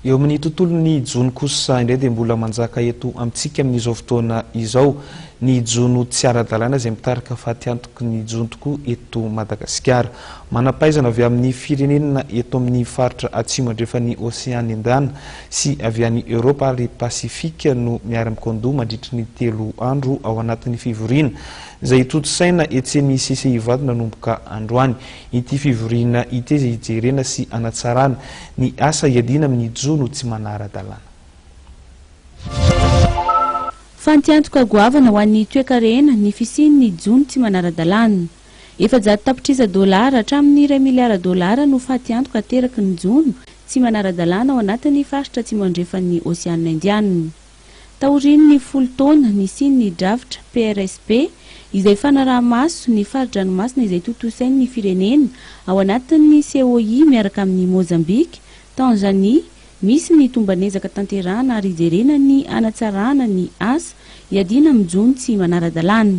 Eo amin'ny tontolon'ny jono kosa indray dia mbola manjaka eto amintsika amin'izao fotoana izao ny jono tsy ara-dalàna izay mitarika fatiantoky ny jono tokoa eto Madagasikara. Manam-pahaizana avy amin'ny firenena eto amin'ny faritra atsimo andrefan'ny Oseana Indiana sy avy any Eoropa ary Pasifika no miara-mikaondoha mandritry ny 3 andro ao anatin'ny fivoriana izay tontosaina etsy amin'ny CCI Ivato nanomboka androany. Ity fivoriana ity izay hijerena sy hanatsarana ny asa hiadiana amin'ny jono tsy manara-dalàna. Fantiantoka goavana ho an'ny toekarena ny fisian'ny jono tsy manara-dalàna. 400 tapitrisa dolara hatramin'ny 1 miliara dolara no fatiantoka ateraky ny jono tsy manara-dalàna ao anatin'ny faritra atsimo andrefan'ny Oseana Indiana. Taorian'ny 10 taona nisian'ny drafitra PRSP izay fanaraha-maso ny fari-dranomasina izay tontosain'ny firenena ao anatin'ny COI miaraka amin'ny Mozambika, Tanzania, misy ny tomban'ezaka tanterahana ary hijerena ny hanatsarana ny asa hiadiana amin'ny jono tsy manara-dalàna.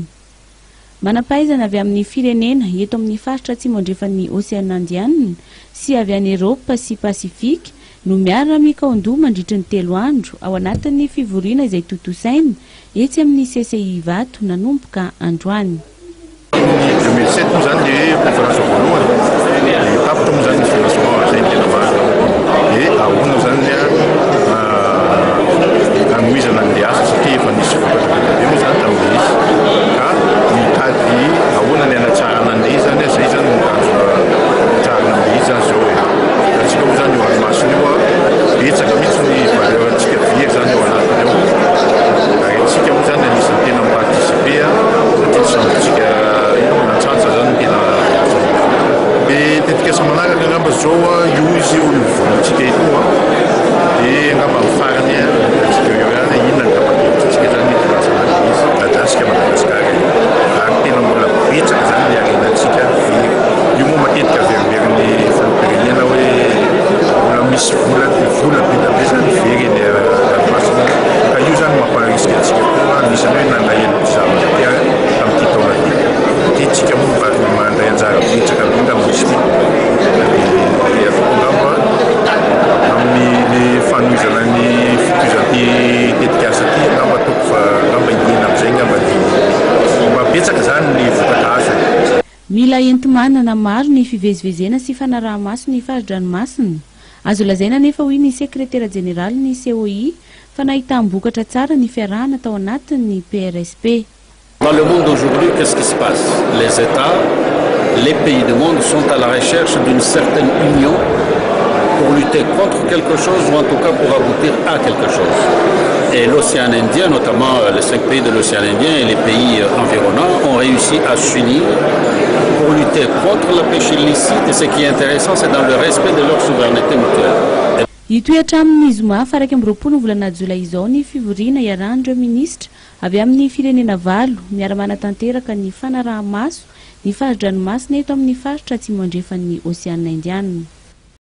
Manam-pahaizana avy amin'ny firenena eto amin'ny faritra atsimo andrefan'ny Oseana Indiana sy avy any Eropa sy Pasifika no miara-mikaondoha mandritry ny 3 andro ao anatin'ny fivoriana izay tontosaina etsy amin'ny CCI Ivato nanomboka androany. Tamin'ny 2007 moa izany le conférence voalohany dia tapitra moa izany ny financement izay no tena marina dia ahoana izany hanohizana an'ilay asa satria efa nisy vokatra be dia be moa izany tamin'ilay izy ka mitady ahoana ny hanatsarana an'ilay izy izany izay izany no tanjona tratrarina amin'ilay izy izany izao e. Hitantsika moa izany io ranomasina io betsaka mihitsy ny valeur antsika very izany ao anatiny ao ary antsika moa izany anisan'ny tena mi-participer satria tsy sambontsika Antsantsa izany no tena miasa mafy. Dia tetikasa manaraka angamba izao io izy io volantsika ito dia angamba amin'ny farany hitantsika eo ihany inona ny tapa-kevitrantsika izany hitondrasana an'ilay izy. Midadasika Madagasikara io ary tena mbola betsaka izany ny harenantsika very. Io moa matetika averimberin'ny filoham-pirenena hoe mbola misy vola vola be dia be izany very eny an-dranomasina ka io izany mampa-risque antsika koa anisan'ny hoe nanahelo ity zavatra ity aho tamin'ity taona ity. Ity tsika moa mba mandray anjara betsaka indrindra amin'izy ity. Dia ataoko angamba amin'ny fanohizana ny fitohizan'ity tetikasa ity angamba ataoko fa angamba hihena amin'izay angamba ny mba betsaka izany ny vokatra azo e. Mila enti-manana maro ny fivezivezena sy fanaraha-maso ny fari-dranomasina. Azo lazaina anefa hoy ny sekretera jeneralin'ny COI fa nahitam-bokatra tsara ny fiarahana tao anatin'ny PRSP. Dans le monde aujourd'hui, qu'est-ce qui se passe? Les États, les pays du monde sont à la recherche d'une certaine union pour lutter contre quelque chose ou en tout cas pour aboutir à quelque chose. Et l'océan Indien, notamment les 5 pays de l'océan Indien et les pays environnants, ont réussi à s'unir pour lutter contre la pêche illicite. Et ce qui est intéressant, c'est dans le respect de leur souveraineté mutuelle. Hitohy hatramin'ny zoma faha 21 ny volana jolay izao ny fivoriana iarahan'ireo minisitra avy amin'ny firenena valo miara-manatanteraka ny fanaraha-maso ny fari-dranomasina eto amin'ny faritra atsimo andrefan'ny Oseana Indiana.